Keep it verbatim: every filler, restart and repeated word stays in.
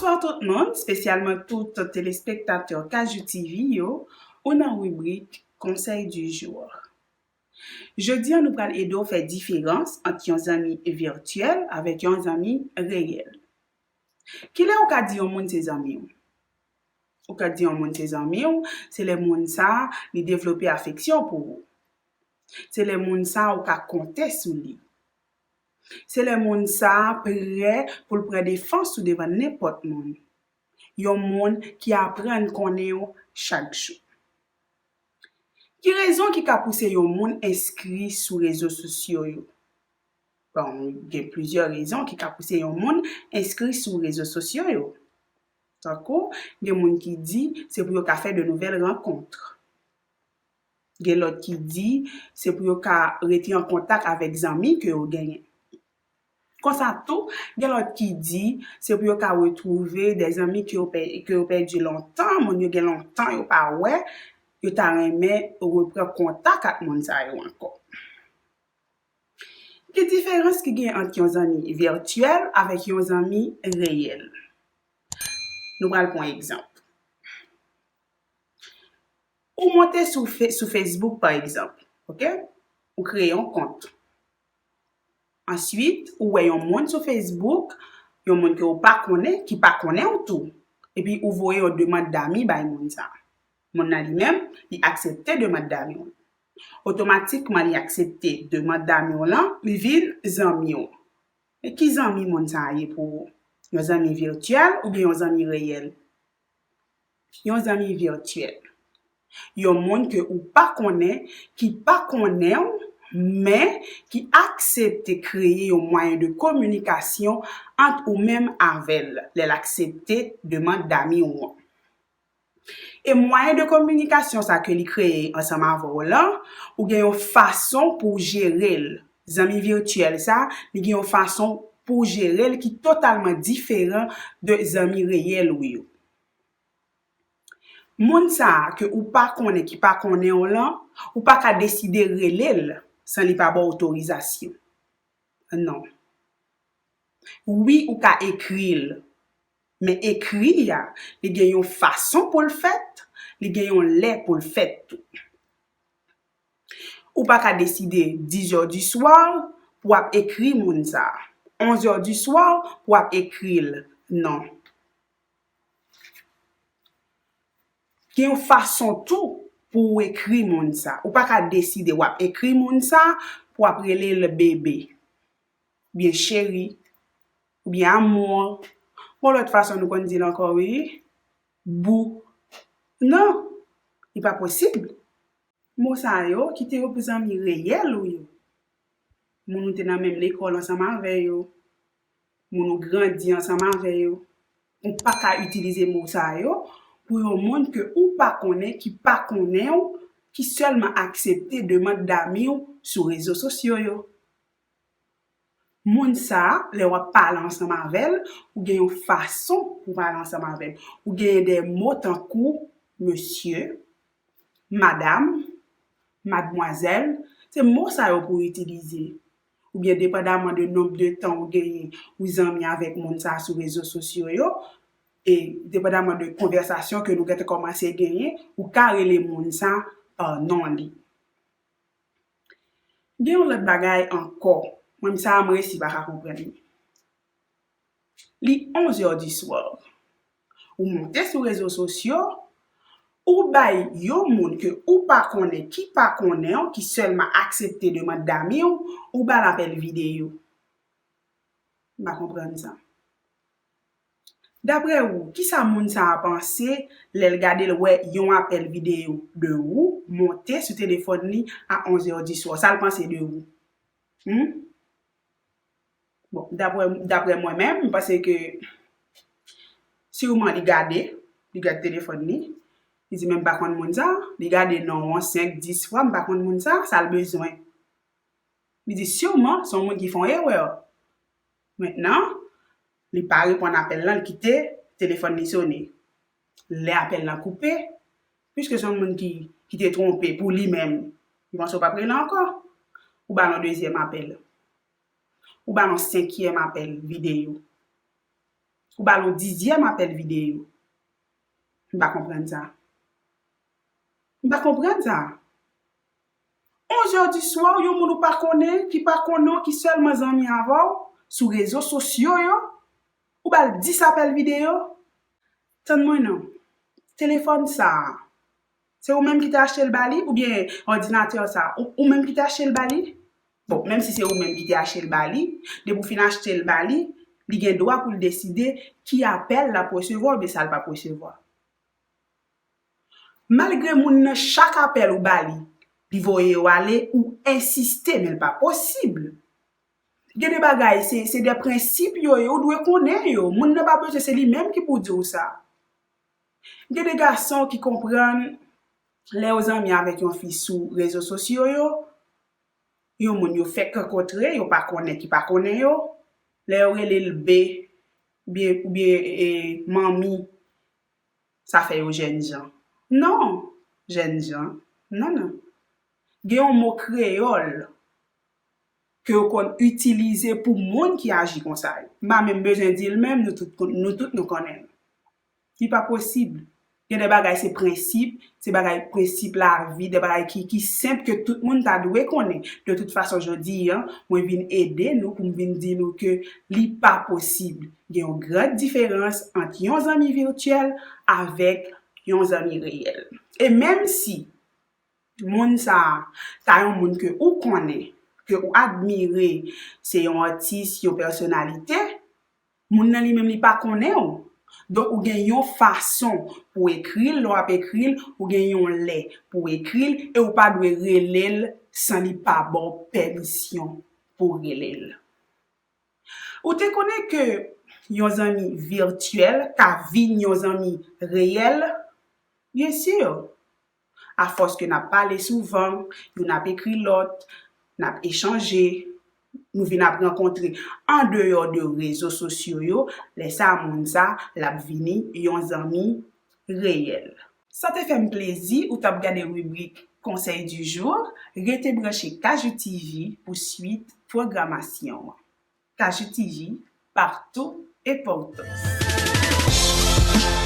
Bonswa tout moun, espesyalman tout telespektatè Kajou T V yo, ou nan ribrik Conseil du jour. Jodi a, nou pral ede w fè diferans ant yon zanmi vityèl avèk yon zanmi reyèl. Kilè ou ka di yon moun se zanmi w? Ou ka di yon moun se zanmi w, se lè moun sa a, li devlope afeksyon pou ou. Se lè moun sa a, ou ka konte sou li. Se lè moun sa a prè pou l pran defans ou devan nenpòt moun. Yon moun ki aprann konnen w chak jou. Ki rezon ki ka pouse yon moun enskri sou rezo sosyo yo? Bon, gen plizyè rezon ki ka pouse yon moun enskri sou rezo sosyo yo. Tankou, gen moun ki di se pou yo ka fè de nouvèl rankont. Gen lòt ki di se pou yo ka rete an kontak avèk zanmi ke yo genyen. Konsa tou, gen lòt ki di se pou yo ka retwouve de zanmi ke yo pè-, ke yo pèdi lontan, moun yo gen lontan yo pa wè, yo ta renmen repran kontak ak moun sa yo ankò. Ki diferans ki gen ant yon zanmi vityèl avèk yon zanmi reyèl? Nou pral pran egzanp. Ou monte sou Fe-, sou Facebook, pa egzanp, oke? Ou kreye yon kont. Answit, ou wè yon moun sou Facebook, yon moun ke ou pa konnen, ki pa konnen w tou. Epi ou voye yon demann dami bay moun sa. Moun nan li menm, li aksepte demann dami w. Otomatikman, li aksepte demann dami w lan, li vin zanmi w. E ki zanmi moun sa a ye pou ou? Yon zanmi vityèl oubyen yon zanmi reyèl? Yon zanmi vityèl. Yon moun ke ou pa konnen, ki pa konnen w, men ki aksepte kreye yon mwayen de kominikasyon ant ou menm avè l, lè l aksepte demann dami w an. E mwayen de kominikasyon sa ke li kreye ansanm avè w lan, ou gen yon fason pou w jere l. Zanmi vityèl sa, li gen yon fason pou w jere l ki totalman diferan de zanmi reyèl ou yo. Moun sa a ke ou pa konnen, ki pa konnen w lan, ou pa ka deside rele l san li pa ba w otorizasyon. Non. Wi, ou ka ekri l. Men ekri a, li gen yon fason pou l fèt, li gen yon lè pou l fèt tou. Ou pa ka deside dizè di swa pou w ap ekri moun sa. Onzè di swa pou w ap ekri l. Non. Gen yon fason tou pou w ekri moun sa. Ou pa ka deside w ap ekri moun sa pou w ap rele l bebe, oubyen cheri, oubyen amour. Bon, lòt fason nou konn di l ankò, wi. Bou. Non, li pa posib. Mo sa yo, kite yo pou zanmi reyèl ou yo. Moun ou te nan menm lekòl ansanm avè yo. Moun ou grandi ansanm avè yo. Ou pa ka itilize mo sa yo pou yon moun ke ou pa konnen, ki pa konnen w, ki sèlman aksepte demann dami w sou rezo sosyo yo. Moun sa a, lè w ap pale ansanm avè l, ou gen yon fason pou pale ansanm avè l. Ou genyen de mo tankou mesye, madam, madmwazèl, se mo sa yo pou w itilize. Oubyen depandaman de nonb de tan ou genyen, ou zanmi avèk moun sa a sou rezo sosyo yo, e depandaman de konvèsasyon ke nou gentan kòmanse genyen, ou ka rele moun sa a pa non li. Gen yon lòt bagay ankò, mwen sa a m resi pa ka konprann li. Li onzè di swa. Ou monte sou rezo sosyo, ou bay yon moun ke ou pa konnen, ki pa konnen w, ki sèlman aksepte demann dami w, ou ba l apèl videyo. M pa konprann sa. Daprè ou, kisa moun sa a panse lè l gade, l wè yon apèl videyo de ou monte sou telefòn li a onzè di swa? Sa l panse de ou? Hmm? Bon, daprè, daprè mwen menm, m panse ke siman li gade, li gade telefòn li, li di, "Men m pa konn moun sa." Li gade non an senk, dis fwa, "M pa konn moun sa, sa l bezwen?" Li di, "Siman, se yon moun ki fè yon erè." Mentnan, li pa reponn apèl lan, li kite telefòn li sone. Lè apèl lan koupe, piske se yon moun ki, ki te twonpe pou li menm, li panse w p ap rele ankò. Ou ba l yon dezyèm apèl. Ou ba l yon senkyèm apèl videyo. Ou ba l yon dizyèm apèl videyo. M pa konprann sa. M pa konprann sa. Onz è di swa, yon moun ou pa konnen, ki pa konnen w, ki sèlman zanmi avè w, sou rezo sosyo yo, ou ba l dis apèl videyo? Tann mwen non. Telefòn sa a, se ou menm ki te achte l ba li, oubyen òdinatè sa a, ou, ou menm ki te achte l ba li? Bon, menm si se ou menm ki te achte l ba li, depi w fin achte l ba li, li gen dwa pou l deside ki apèl l ap resevwa oubyen sa l p ap resevwa. Malgre moun nan, chak apèl ou ba li, li voye yo ale, ou ensiste, men l pa posib. Gen de bagay, se, se de prensip yo ye, ou dwe konnen yo. Moun nan pa bezwen, se li menm ki pou di w sa. Gen de gason ki konprann, lè yo zanmi avèk yon fi sou rezo sosyo yo, yon moun yo fèk rankontre, yo pa konnen, ki pa konnen yo, lè yo rele l be, oubyen, oubyen, e, manmi, sa fè yo jènjan. Non, jènjan, non, non. Gen yon mo kreyòl ke yo konn itilize pou moun ki aji konsa yo. M pa menm bezwen di l menm, nou tout, nou tout nou konnen l. Li pa posib. Gen de bagay se prensip, se bagay prensip lavi, de bagay ki, ki senp ke tout moun ta dwe konnen. De tout fason, jodi a, mwen vin ede nou pou m vin di nou ke li pa posib. Gen yon gran diferans ant yon zanmi vityèl avèk yon zanmi reyèl. E menm si moun sa a ta yon moun ke ou konnen, ke ou admire, se yon atis, yon pèsonalite, moun nan li menm li pa konnen w. Donk, ou gen yon fason pou w ekri l, lè w ap ekri l, ou gen yon lè pou w ekri l, e ou pa dwe rele l san li pa ba w pèmisyon pou w rele l. Ou te konnen ke yon zanmi vityèl ka vin yon zanmi reyèl? Byen si. Afòs ke n ap pale souvan, youn ap ekri lòt, n ap echanje, nou vin ap rankontre andeyò de rezo sosyo yo, lè sa a moun sa l ap vini yon zanmi reyèl. Sa te fè m plezi ou t ap gade ribrik Conseil du jour, rete branche Kajou T V pou swit pwogramasyon an. Kajou T V, partout et pour tous.